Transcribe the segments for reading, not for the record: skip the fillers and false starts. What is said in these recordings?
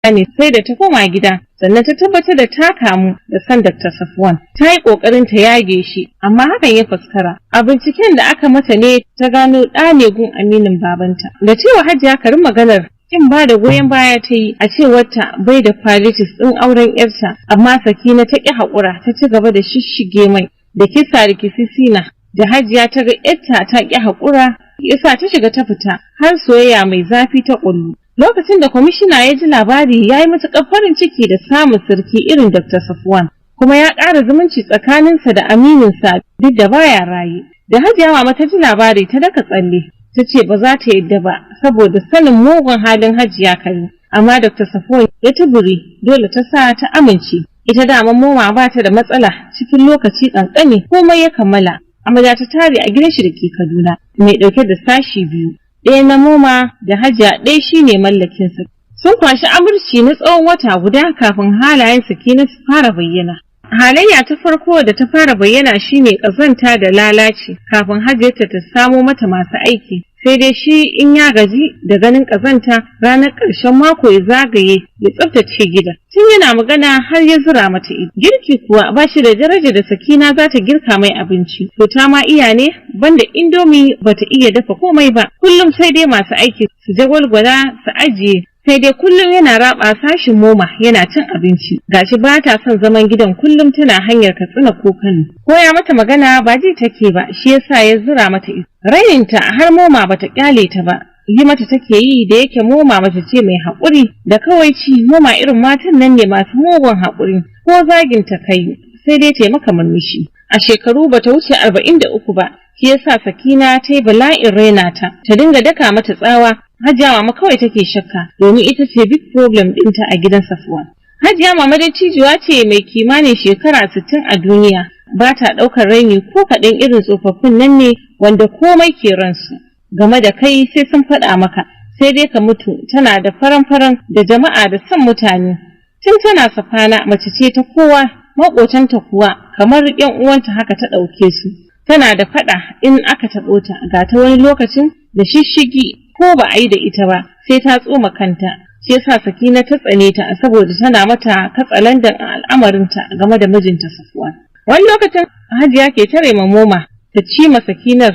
Ne sai da ta koma gida sannan ta tabbatar da ta kamu da son Dr. Safwan. Ta yi ƙoƙarin ta yage shi, amma hakan ya faskara. A binciken da aka mata ne ta gano ɗa ne gun aminin babanta. Da cewa Hajiya Karin maganar kin ba da goyon baya ta yi, a cewarta bai da qualities ɗin auren yarta, amma Sakina ta ƙi haƙura, ta ci gaba da shishshige mai da kisa da kisisina. Da Hajiya ta ga yarta ta ƙi haƙura, yasa ta shiga ta fita har soyayya mai zafi ta ƙullu. Lokacin da kwamishina ya ji labari, ya yi matuƙar farin ciki da samun sarki irin Dr. Safwan, kuma ya ƙara zumunci tsakaninsa da amininsa duk da baya raye. Da Hajiya Mama ta ji labari, ta daka tsalle, ta ce ba za ta yadda ba saboda sanin mugun halin Hajiya Kare. Amma Dr. Safwan ya tuburi, dole ta sa ta amince. Ita dama Moma ba ta da matsala, cikin lokaci ƙanƙani komai ya kammala. Amarya ta tare a gidan shi da ke Kaduna, mai ɗauke da sashi biyu, ɗaya na Moma da Hajiya, ɗaya shine mallakinsa. Sun kwashi amurci na tsawon wata guda kafin halayen Sakina su fara bayyana. Halayya ta farko da ta fara bayyana shine ƙazanta da lalaci kafin Hajiyarta ta samo mata masu aiki. Sai dai shi in ya gaji da ganin ƙazanta, ranar ƙarshen mako ya zagaye ya tsaftace gida. Tun yana magana har ya zura mata ido. Girki kuwa ba shi da daraja da Sakina za ta girka mai abinci. To ta ma iya ne? Banda Indomie bata iya dafa komai ba. Kullum sai dai masu aiki su jagwalgwala su ajiye. Sai dai kullum yana raba sashin Moma yana cin abinci. Gashi ba ta son zaman gidan, kullum tana hanyar Katsina ko Kano. Ko ya mata magana ba ji take ba, shi yasa ya zura mata ido. Raininta har Moma bata kyale ta ba, yi mata take yi. Da yake Moma mace ce mai haƙuri da kawaici, Moma irin matan nan ne masu mugun haƙuri, ko zagin ta kai sai dai ta maka murmushi. A shekaru bata wuce 43 ba, shi yasa Sakina ta yi bala'in raina ta, ta dinga daka mata tsawa. Hajiya Mama kawai take shakka, domin ita ce big problem ɗinta a gidan Safwan. Hajiya Mama dai cijuwa ce mai kimanin shekara 60 a duniya, ba ta ɗaukar raini ko kaɗan. Irin tsofaffin nan ne wanda komai ke ransu. Game da kai sai sun faɗa maka, sai dai ka mutu. Tana da faran-faran da jama'a da son mutane. Tun tana Safana mace ce ta kowa, maƙotanta kuwa kamar ‘yan uwanta haka ta ɗauke su. Tana da faɗa in aka taɓo ta, ga ta wani lokacin da shishigi, ko ba a yi da ita ba sai ta tsoma kanta. Shi yasa Sakina ta tsane ta, saboda tana mata katsalandan a al'amarinta game da mijinta Safwan. Wani lokacin Hajiya ke tare ma Moma ta ci ma Sakinar,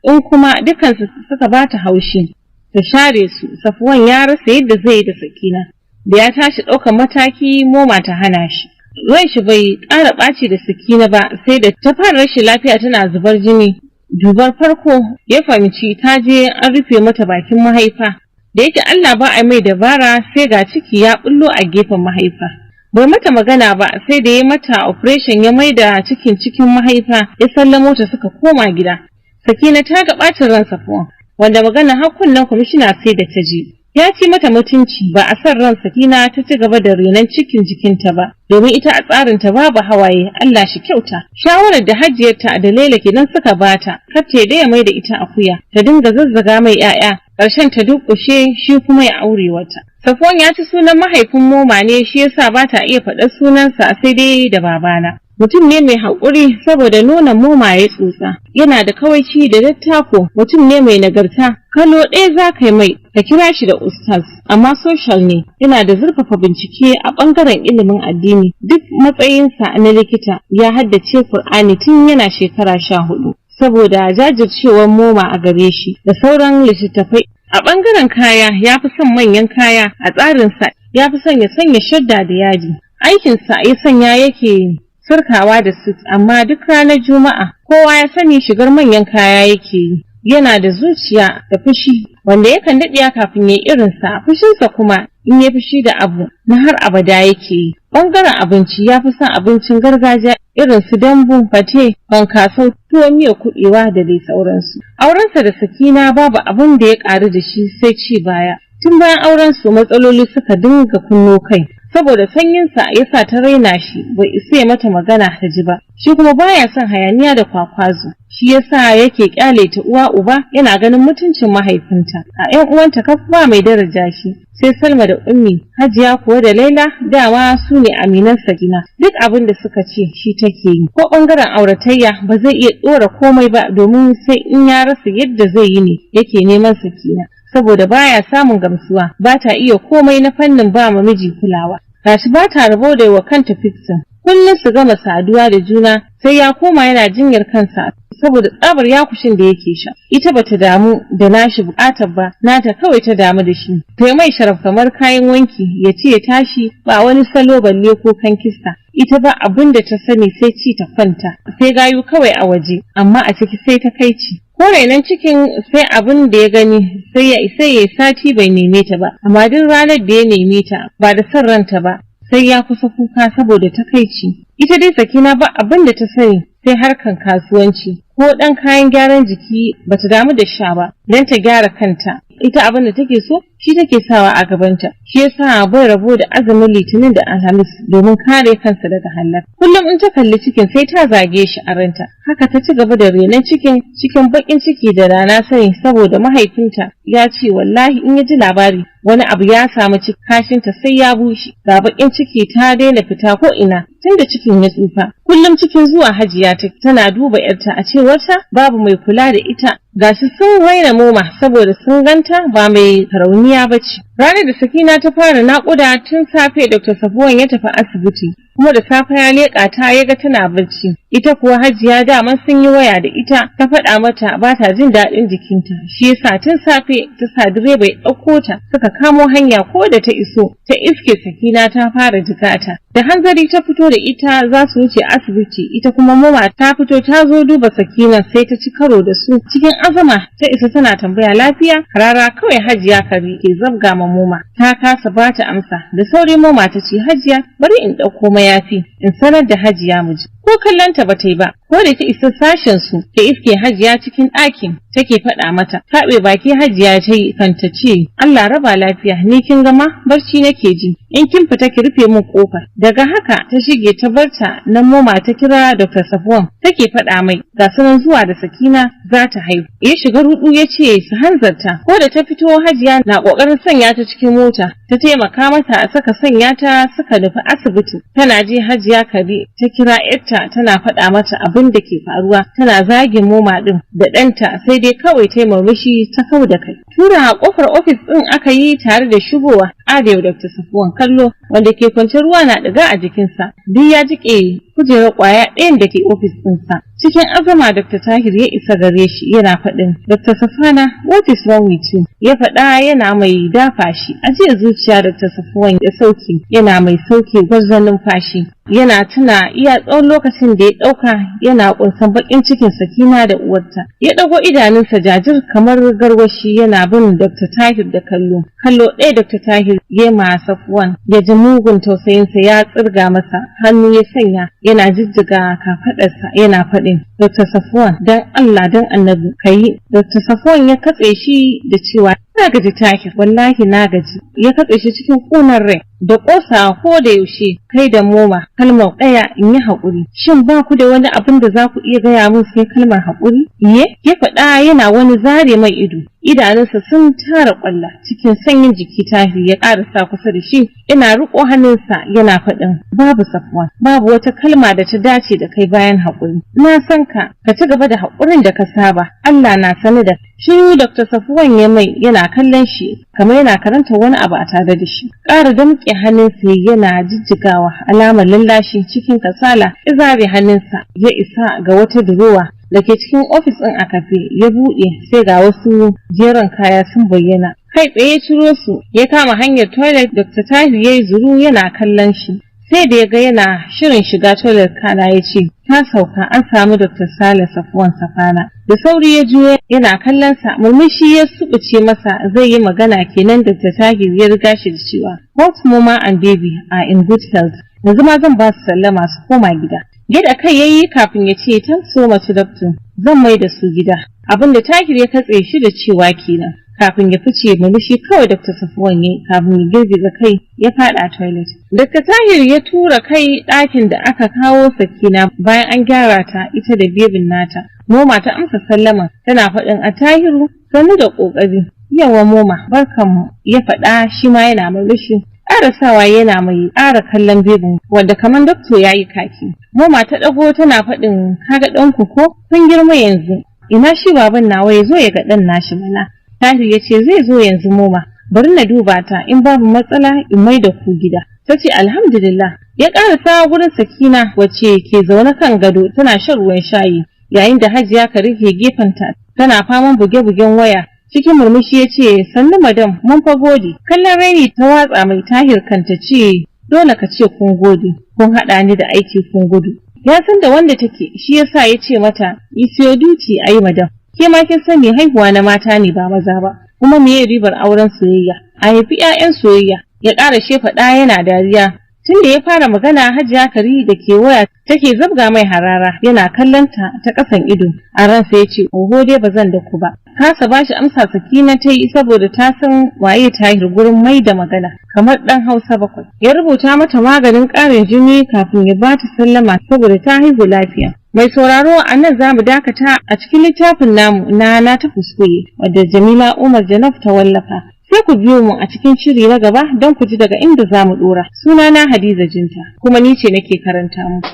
in kuma dukansu suka bata haushi ta share su. Safwan ya rasa yadda zai yi da Sakina, da ya tashi ɗaukar mataki Moma ta hana shi. Ran shi bai ƙara ɓaci da Sakina ba sai da ta fara rashin lafiya tana zubar jini. Dubar farko ya fahimci ta je an rufe mata bakin mahaifa. Da yake Allah ba a mai dabara, sai ga ciki ya bullo a gefen mahaifa. Bai mata magana ba sai da ya mata operation, ya maida cikin cikin mahaifa, ya sallamo ta suka koma gida. Sakina ta ga ɓacin ran Safwan, wanda magana har kunnen kwamishina sai da ta ji. Ya ci mata mutunci. Ba a san ran Sakina ta ci gaba da renon cikin jikinta ba, domin ita a tsarinta babu hawaye, Allah shi kyauta. Shawarar da Hajiyarta da Laila kenan suka bata, kar ta da ya mai da ita akuya, ta dinga zazzaga mai 'ya'ya, ƙarshen ta durƙushe, shi kuma ya aure wata. Safwan ya ci sunan mahaifin Moma ne, shi yasa ba ta iya faɗar sunansa sai dai da babana. Mutum ne mai haƙuri saboda nonon Moma ya tsotsa. Yana da kawaici da dattako, mutum ne mai nagarta. Kalo ɗaya za ka yi mai, ka kira shi da ustaz, amma social ne, yana da zurfafa bincike a ɓangaren ilimin addini. Duk matsayinsa na likita, ya haddace Kur'ani tun yana shekara 14, saboda jajircewar Moma a gare shi, da sauran littattafai. A ɓangaren kaya, ya fi son manyan kaya. A tsarinsa ya fi son ya sanya shadda da yadi. Aikinsa ya sanya yake sirkawa da suit, amma duk ranar Juma'a kowa ya sani shigar manyan kaya yake yi. Yana da zuciya da fushi wanda yakan daɗiya kafin ya yi irinsa. Fushinsa kuma, in ya fushi da abu, na har abada yake yi. Ɓangaren abinci, ya fi son abincin gargajiya irin su dambu, fate, fankasau, tuwo miya kuɓewa da dai sauransu. Aurensa da Sakina babu abin da ya ƙaru da shi sai ci baya. Tun bayan auren su matsaloli suka dinga kunno kai. Saboda sanyinsa ya sa ta raina shi, bai isa ya mata magana ta ji ba. Shi kuma baya son hayaniya da kwakwazo. Shi yasa yake kyale ta. Uwa uba, yana ganin mutuncin mahaifinta. A ƴan uwanta kaf ba mai daraja shi sai Salma da Ummi. Hajiya kuwa da Laila dama su ne aminan Sakina. Duk abin da suka ce shi take yi. Ko ɓangaren auratayya ba zai iya ɗora komai ba, domin sai in ya rasa yadda zai yi ne yake neman Sakina. Saboda baya samun gamsuwa, ba ta iya komai na fannin ba ma miji kulawa. Gashi ba ta rabo da wa kanta fixing. Kullum su gama saduwa da juna sai ya koma yana jinyar kansa saboda tsabar yakushin da yake sha. Ita bata damu da nashi bukatar ba, nata kawai ta damu da shi. Ta mai sharaf kamar kayan wanki, ya ce ya tashi ba wani salo balle ko kankista. Ita ba abin da ta sani sai ci ta kwanta, sai gayu kawai a waje, amma a ciki sai ta kai ci. Ko rainon cikin sai abin da ya gani sai ya isa ya sati bai neme ta ba, amma duk ranar da ya neme ta ba da son ranta ba, sai ya kusa kuka saboda takaici. Ita dai Sakina ba abin da ta sani sai harkan kasuwanci, ko ɗan kayan gyaran jiki bata damu da sha ba don ta gyara kanta. Ita abin da take so shi take sawa a gabanta, shi yasa bai rabo da azumin Litinin da Alhamis domin kare kansa daga halak. Kullum in ta kalli cikin sai ta zage shi a ranta. Haka ta ci gaba da renon cikin cikin bakin ciki da rana sani, saboda mahaifinta ya ce wallahi in ya ji labari wani abu ya samu kashinta sai ya bushe. Ga bakin ciki, ta daina fita ko ina tunda cikin ya tsufa. Kullum cikin zuwa Hajiya ta tana duba yarta, a cewarta babu mai kula da ita. Gashi sun raina Moma saboda sun ganta ba mai karauniya ba ce. Ranar da Sakina ta fara naƙuda, tun safe Dr. Safuwan ya tafi asibiti, kuma da safe ya leƙa ta ya ga tana barci. Ita kuwa Hajiya daman sun yi waya da ita, ta faɗa mata ba ta jin daɗin jikinta, shi yasa tun safe ta sa direba ya ɗauko ta suka kamo hanya. Ko da ta iso, ta iske Sakina ta fara jikata. Da hanzari ta fito da ita za su wuce asibiti. Ita kuma Mama ta fito ta zo duba Sakina, sai ta ci karo da su. Cikin azama ta isa tana tambaya lafiya. Rara kawai Hajiya Kari ke zabga ma Moma, ta kasa ba ta amsa. Da sauri Moma ta ce, "Hajiya, bari in ɗauko mayafi in sanar da Hajiya mu ji." Ko kallonta ba ta yi ba. Ko da ta isa sashen su, ta iske Hajiya cikin ɗakin, take faɗa mata. Taɓe baki Hajiya ta yi kan ta ce, "Allah raba lafiya, ni kin gama barci nake ji, in kin fita ki rufe min kofar." Daga haka ta shige ta barta nan. Moma ta kira Dr. Safwan take faɗa mai ga sunan zuwa da Sakina za ta haihu. Ya shiga rudu, ya ce su hanzarta. Ko da ta fito, Hajiya na kokarin sanya ta cikin mota, ta taimaka mata a saka sanya ta, suka nufi asibiti. Tana ji Hajiya Kabi ta kira yarta tana faɗa mata abin da ke faruwa, tana zagin Moma ɗin da ɗanta, sai dai kawai ta murmushi ta kau da kai. Tura kofar ofis ɗin aka yi tare da shigowa arewa Dr. Safuwan kallo wanda ke kwance ruwa na ɗiga a jikinsa, duk ya jiƙe kujerar ƙwaya ɗayan da ke ofis ɗinsa. Cikin azama Dr. Tahir ya isa gare shi yana faɗin, "Dr. Safana, what is wrong with you?" Ya faɗa yana mai dafa shi. Ajiyar zuciya Dr. Safuwan ya sauke, yana mai sauke gwarzon numfashi, yana tuna iya tsawon lokacin da ya ɗauka yana ƙunsan baƙin cikin Sakina da uwarta. Ya ɗago idanunsa jajir kamar garwashi yana bin Dr. Tahir da kallo. Kallo ɗaya Dr. Tahir ya ma Safuwan, ya ji mugun tausayinsa ya tsirga masa. Hannu ya sanya yana jijjiga kafaɗarsa yana faɗin, "Dr. Safuwan, dan Allah dan Annabi ka yi." Dr. Safuwan ya katse shi da cewa, "Na gaji Tahir, wallahi na gaji." Ya katse shi cikin ƙunar rai da ƙosa, "Ko da yaushe kai da Moma kalmar ɗaya, in yi haƙuri. Shin ba ku da wani abin da za ku iya gaya min sai kalmar haƙuri?" Iye, ya faɗa yana wani zare mai ido, idanunsa sun tara ƙwalla. Cikin sanyin jiki Tahir ya ƙarasa kusa da shi, yana riƙo hannunsa yana faɗin, "Babu, Safwan, babu wata kalma da ta dace da kai bayan haƙuri. Na san ka, ka ci gaba da haƙurin da ka saba, Allah na sani da." Shiru Dr. Safwan ya mai yana kallon shi kamar yana karanta wani abu a tare da shi. Ƙara damƙe hannunsa yana jijjigawa alamar lallashi. Cikin kasala ya zare hannunsa, ya isa ga wata durowa da ke cikin ofis ɗin a kafe, ya buɗe, sai ga wasu jerin kaya sun bayyana. Kai tsaye ya ciro su ya kama hanyar toilet. Dr. Tahir ya yi zuru yana kallon shi, sai da ya ga yana shirin shiga toilet kana ya ce, "Ta sauka, an samu Dr. Sale Safuwan Safana." Da sauri ya juyo yana kallon sa, murmushi ya subuce masa. Zai yi magana kenan Dr. Tahir ya riga shi da cewa, "Both mama and baby are in good health. Yanzu ma zan ba su sallama su koma gida." Gida kai yayi kafin ya ce, "Thanks so much, doctor, zan mai da su gida." Abin da Tahir ya katse shi da cewa kenan kafin ya fice. Murmushi kawai Dr. Safuwan ya kafin ya girgiza kai ya fada toilet. Dr. Tahir ya tura kai ɗakin da aka kawo Sakina bayan an gyara ta ita da bebin nata. Moma ta amsa sallama tana faɗin, "A Tahiru, sannu da ƙoƙari." "Yawa Moma, barkanmu," ya faɗa shi ma yana murmushi. Ƙarasawa yana mai ƙara kallon bebin wanda kamar doctor ya yi kaki. Moma ta ɗago tana faɗin, "Kaga ɗanku ko? Kun girma yanzu. Ina shi baban nawa ya zo ya ga ɗan nashi mana." Tahir ya ce zai zo yanzu moma. Bari na duba ta in babu matsala in mai da ku gida. Ta ce alhamdulillah. Ya ƙarasa gurin Sakina wacce ke zaune kan gado tana shan ruwan shayi yayin da Hajiya Kari ke gefenta tana faman buge-bugen waya. Cikin murmushi ya ce sannu madam, mun fa gode. Kallon raini ta watsa mai. Tahir kanta ce dole ka ce kun gode, kun haɗa ni da aiki kun gudu. Ya san da wanda take, shi yasa ya ce mata it's your duty ai madam. Ke ma kin sani haihuwa na mata ne ba maza ba. Kuma meye ribar auren soyayya? A haifi 'ya'yan soyayya. Ya ƙara shefa ɗaya yana dariya. Tun da ya fara magana Hajiya Kari da ke waya take zabga mai harara, yana kallon ta ta ƙasan ido. A ransa ya ce oho dai, ba zan da ku ba. Kasa bashi amsa Sakina ta yi saboda ta san waye Tahir gurin mai da magana kamar ɗan Hausa bakwai. Ya rubuta mata maganin ƙarin jini kafin ya bata sallama saboda ta haihu lafiya. Mai sauraro, a nan za mu dakata a cikin littafin namu na Na ta kuskure, wadda Jamila Umar Janaf ta wallafa. Sai ku biyo mu a cikin shiri na gaba don ku ji daga inda za mu ɗora. Sunana Hadiza Jinta, kuma ni ce nake karanta muku.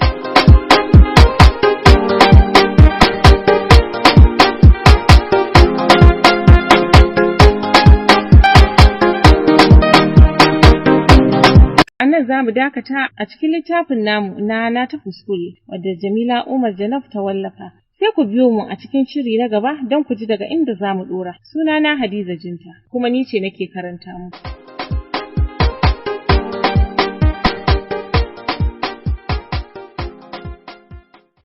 A nan za mu dakata a cikin littafin namu na Na ta kuskure, wadda Jamila Umar Janaf ta wallafa. Sai ku biyo mu a cikin shiri na gaba don ku ji daga inda za mu ɗora. Sunana Hadiza Jinta, kuma ni ce nake karanta muku.